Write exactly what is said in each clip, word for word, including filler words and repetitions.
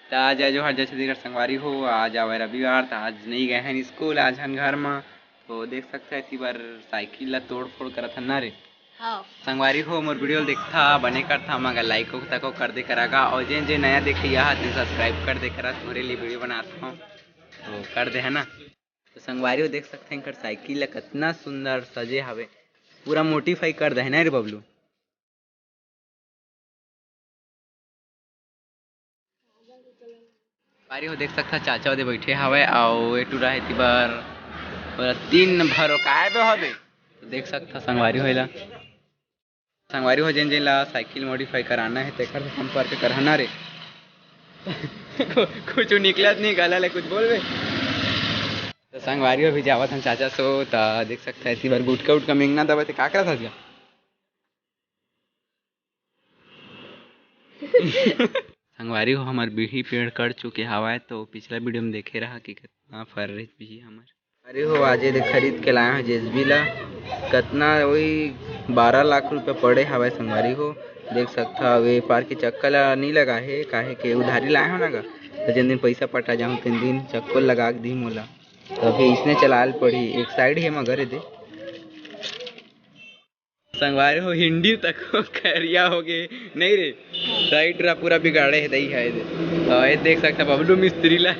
त आज, आज जोहार, जय छत्तीसगढ़ संगवारी हो। आज आवे रविवार, त आज नइ गए हन स्कूल, आज हन घर म। तो देख सकथव, एती बर साइकिल ला तोड़ फोड़ करत हन ना रे। हाँ। संगवारी हो, मोर वीडियो ल देखथा, बने करथा, मगर लाइक उक तको कर दे करा गा, अउ जेन जेन नया देखइया हा, तेन सब्सक्राइब कर दे करा, तोरे लिए वीडियो बनात हूँ, तो कर दे, है ना। तो संगवारी हो, देख सकथव, एकर साइकिल ला कतना सुंदर सजे हवे, पूरा मोडिफाई कर दे है ना रे बबलू। संगवारी हो, देख सकथव, चाचा ओदे बइठे हवय, अउ ए टूरा हे तिबर पूरा दिन भर ओकाए बे हवे। तो देख सकथव संगवारी हो एला। संगवारी हो, जेन जेन ला साइकिल मोडिफाई कराना हे, तेकर से संपर्क करहा ना रे। कु-, कुछ निकलत नहीं गला ले, कुछ बोलबे। तो संगवारी हो, अभी जावत हन चाचा सो, त देख सकथव, एती बर गुटका उटका मेंगना दबा ते का करत हस गा? संगवारी हो, हमर बीड़ी पेड़ कट चुके हवय, तो पिछला वीडियो में देखे रहा कि कितना फर रहिस बीड़ी हमर। अरे हो, आज ये देख खरीद के लाए हो जेसीबी ला, कतना वही बारह लाख रुपया पड़े हवय संगवारी हो। देख सकथव, ये पार के चक्का ला नहीं लगा हे, काहे के उधारी लाए हो ना गा, तो जिन दिन पैसा पटा जाहूँ, तेन दिन चक्को लगा के दी मोला। तो अभी इसने चलाल पड़ी, एक साइड हे मगर ये दे। संगवारी हो, हिंडी तक करिया हो गे, नहीं रे, साइड रा पूरा बिगाड़े हे दई है दे। तो ये देख सकथव बबलू मिस्त्री ला,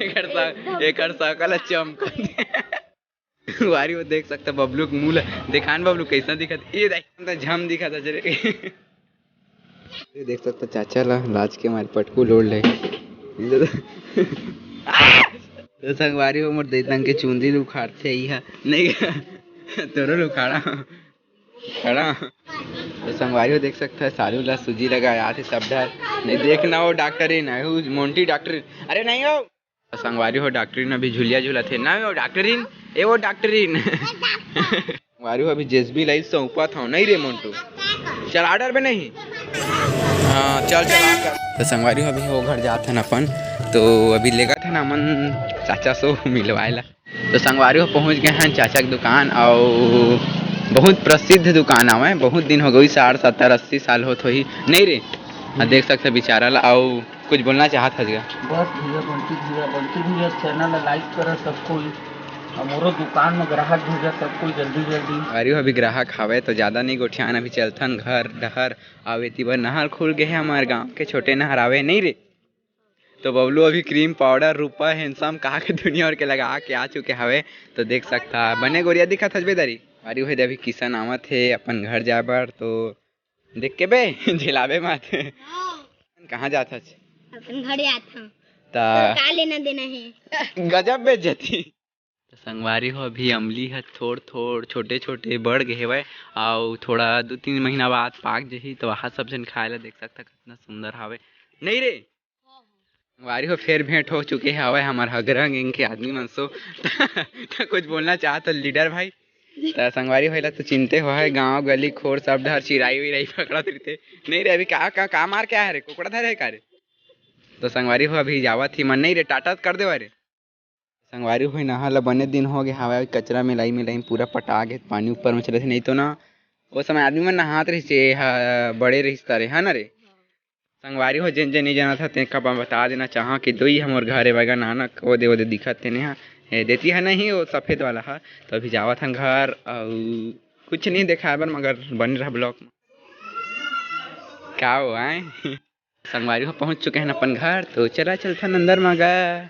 एकर सा-, एकदम। एकर सकल चमकत। संगवारी हो, देख सकथव बबलू के मुंह ला, देखान बबलू कैसा दिखत, ये देख, तो झम दिखत हे रे। ये देख सकथव चाचा ला, लाज के मारे पटकू लोड़ ले। तो संगवारी हो, मोर दई तंग के चुंदी ल उखाड़थे, इहा नहीं, तोरो ल उखाड़ा। खड़ा। तो संगवारी हो, देख सकथव, सारू ला सूजी लगाए आथे सब डर। नहीं देखना वो डॉक्टरिन, वो मोंटी डॉक्टरिन। अरे नहीं हो। तो संगवारी हो, डॉक्टरिन अभी झुलिया झुलत हे। नहीं हो डॉक्टरिन, ए वो डॉक्टरिन। संगवारी हो, अभी जेसीबी लाई सौंपत हव, नहीं रे मोंटू। चल ऑर्डर में नहीं। हाँ, चल, चल, आ कर। तो संगवारी हो, अभी वो घर जात हन अपन, तो अभी लेगत हन हमन चाचा सो मिलवाए ला। तो संगवारी हो, पहुंच गए हैं चाचा के दुकान, अउ बहुत प्रसिद्ध दुकान आवे, बहुत दिन हो गई, साठ, सत्तर, अस्सी साल होत होही, नहीं रे? हाँ, देख सकथव बेचारा ला, अउ कुछ बोलना चाहत हस गा? बस भैया, बंटी भैया, बंटी भैया चैनल ला लाइक करा सब कोई, अउ मोरो दुकान में ग्राहक भेजा सब कोई जल्दी जल्दी। संगवारी हो, अभी ग्राहक हवे तो ज्यादा नहीं गोठियान, अभी चलथन घर डहर, अउ एती बर नहर खुल गए हे, हमार गांव के छोटे नहर आवे, नहीं रे? तो बबलू अभी क्रीम पाउडर, रूपा, हैंडसम कहा के दुनिया भर के लगा के आ चुके हवे। तो देख सकथव, बने गोरिया दिखत हस बे दारी। अरे, ओहे दे अभी किशन आवत हे अपन घर जाए बर, तो देख के बे, झेलाबे मत। हाँ। कहाँ जात हस? अपन घर जात हूँ। ता तो का लेना देना है? गजब बेइज्जती। तो संगवारी हो, अभी अमली ह थोड़-थोड़, छोटे-छोटे बढ़ गे हेवय, अउ थोड़ा दू तीन महीना बाद पाक जही, तो वहाँ सब झन खाए ला देख सकथव, कितना सुंदर हावे। नहीं रे? संगवारी हो, फेर भेंट हो चुके हवय हमर हगरा gang के आदमी मन सो। त कुछ बोलना चाहत हो लीडर भाई? त संगवारी हो, एला तो चिंते हो है, गांव गली खोर सब डहर चिराई विराई पकड़त रहिथे। नहीं रे, अभी का, का, का मार के आए रे? कुकड़ा धरे है का रे? तो संगवारी हो, अभी जावत ही मन नहीं रे, टाटा कर देवा रे। संगवारी हो, नहा ल बने दिन हो गे हावय, कचरा मिलाई मिलाई पूरा पटा गे, पानी ऊपर में चलत हे, नहीं तो ना, ओ समय आदमी मन नहात रहिस, ए हा बड़े रहिस तारे, है ना रे? संगवारी हो, जेन जेन नहीं जानत ह, तेन का मैं बता देना चाहा कि दोई हमर घर ए बगा नानक, ओदे ओदे दिखत हे, नेहा, ए, देती है नहीं, वो सफेद वाला हा। तो अभी जावत हन घर, अउ कुछ नहीं देखाए बर, मगर बने रह vlog में। का हो आए? संगवारी हो, पहुंच चुके हैं अपन घर, तो चला चलथन अंदर मा गा।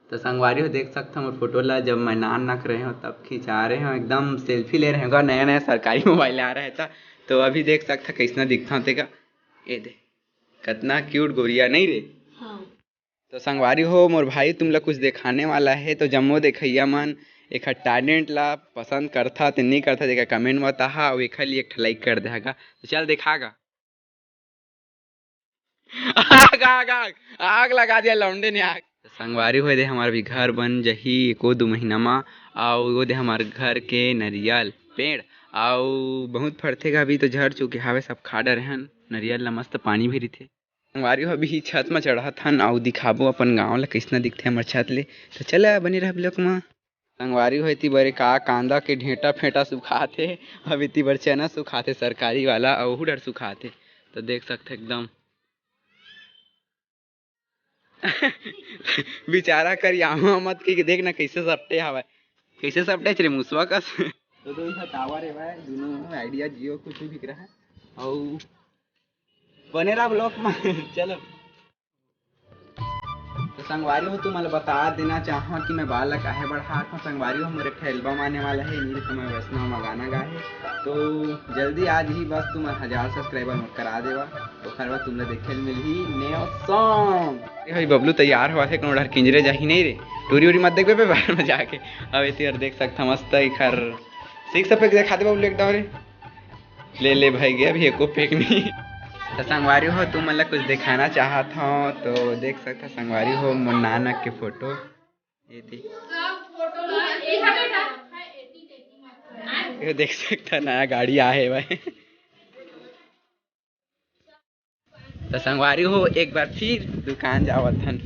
तो संगवारी हो, देख सकथव मोर फोटो ला, जब मैं नान नक रहे हो तब खिंचा रहे हो, एकदम सेल्फी ले रहे हो। नया नया सरकारी मोबाइल आ रहा है था, तो अभी देख सकथव कैसना दिखथव तेका। ए दे, कतना क्यूट गोरिया नहीं रे? हाँ। तो संगवारी हो, मोर भाई तुमला कुछ देखाने वाला है, तो जम्मो देखइया मन एखर टैलेंट ला पसंद करथा ते नहीं करथा, तेकर कमेंट में बताहा, अउ एखर लिए एक ठा लाइक कर देहा गा। तो चल देखा गा। आग, आग, आग, आग लगा दिया लौंडे ने, आग। संगवारी हो, दे हमार भी घर बन जही एको दू महीना मा, अउ वो दे हमार घर के नरियल पेड़, अउ बहुत फरथे गा, अभी तो झड़ चुके हावे, सब खा डरे हन। नरियल ला मस्त पानी भी रिथे। संगवारी हो, अभी छत मा चढ़त हन, अउ दिखाबो अपन गांव ला, कइसना दिखथे हमर छत ले। तो चला, बने रह vlog मा। संगवारी हो, एती बरे का कांदा के ढेंटा फेंटा सुखात हे, अब एती बर चना सुखात हे सरकारी वाला, अउ ओहू डर सुखात हे। तो देख सकथे एकदम। बेचारा करियावा मत के देख ना, कैसे सपटे हवय, कैसे सपटे रे मुसवा कस। तो दो इधर टावर है भाई, दोनों आइडिया जियो कुछ भी रहा। और बने रहा ब्लॉग में। चलो, तो संगवारी हो, तुमन ल बता देना चाहूँ कि मैं बाल ला काहे बढ़ात हूँ। संगवारी हो, मोर एक ठे एल्बम आने वाला है, नील कमल वैष्णव मा गाना गा है। तो जल्दी आज ही बस तुम हजार सब्सक्राइबर मोर करा देवा, ओखर बाद तुमला देखे ल मिलही नया सॉन्ग। ए भाई बबलू तैयार होवत हे, कोनो डहर किंजरे जाही नहीं रे, टूरी उरी मत देखबे बे बाहर में जाके। अब एती और देख सकता मस्त इखर सिक्स पैक दिखा दे बबलू एकदम रे। ले ले भाई, अभी एको पैक नहीं। तो संगवारी हो, तुमन ला कुछ दिखाना चाहत हूँ, तो देख सकता संगवारी हो मोर नानक के फोटो। ये देख, ये देख सकता नया गाड़ी आहे भाई। तो संगवारी हो, एक बार फिर दुकान जावत हन।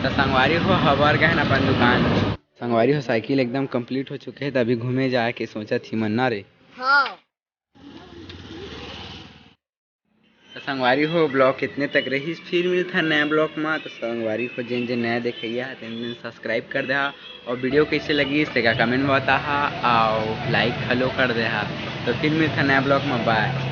तो संगवारी हो, हबर गए हन अपन दुकान। संगवारी हो, साइकिल एकदम कंप्लीट हो चुके हे, तो अभी घूमे जाए के सोचत ही मन ना रे। हाँ। तो संगवारी हो, ब्लॉग इतने तक रहिस, फिर मिलथन नया ब्लॉग मा। तो संगवारी हो, जेन जेन नया देखइया हा, तेन तेन सब्सक्राइब कर देहा, और वीडियो कैसे लगिस तेका कमेंट में बताहा, और लाइक घलो कर देहा। तो फिर मिलथन नया ब्लॉग मा, बाय।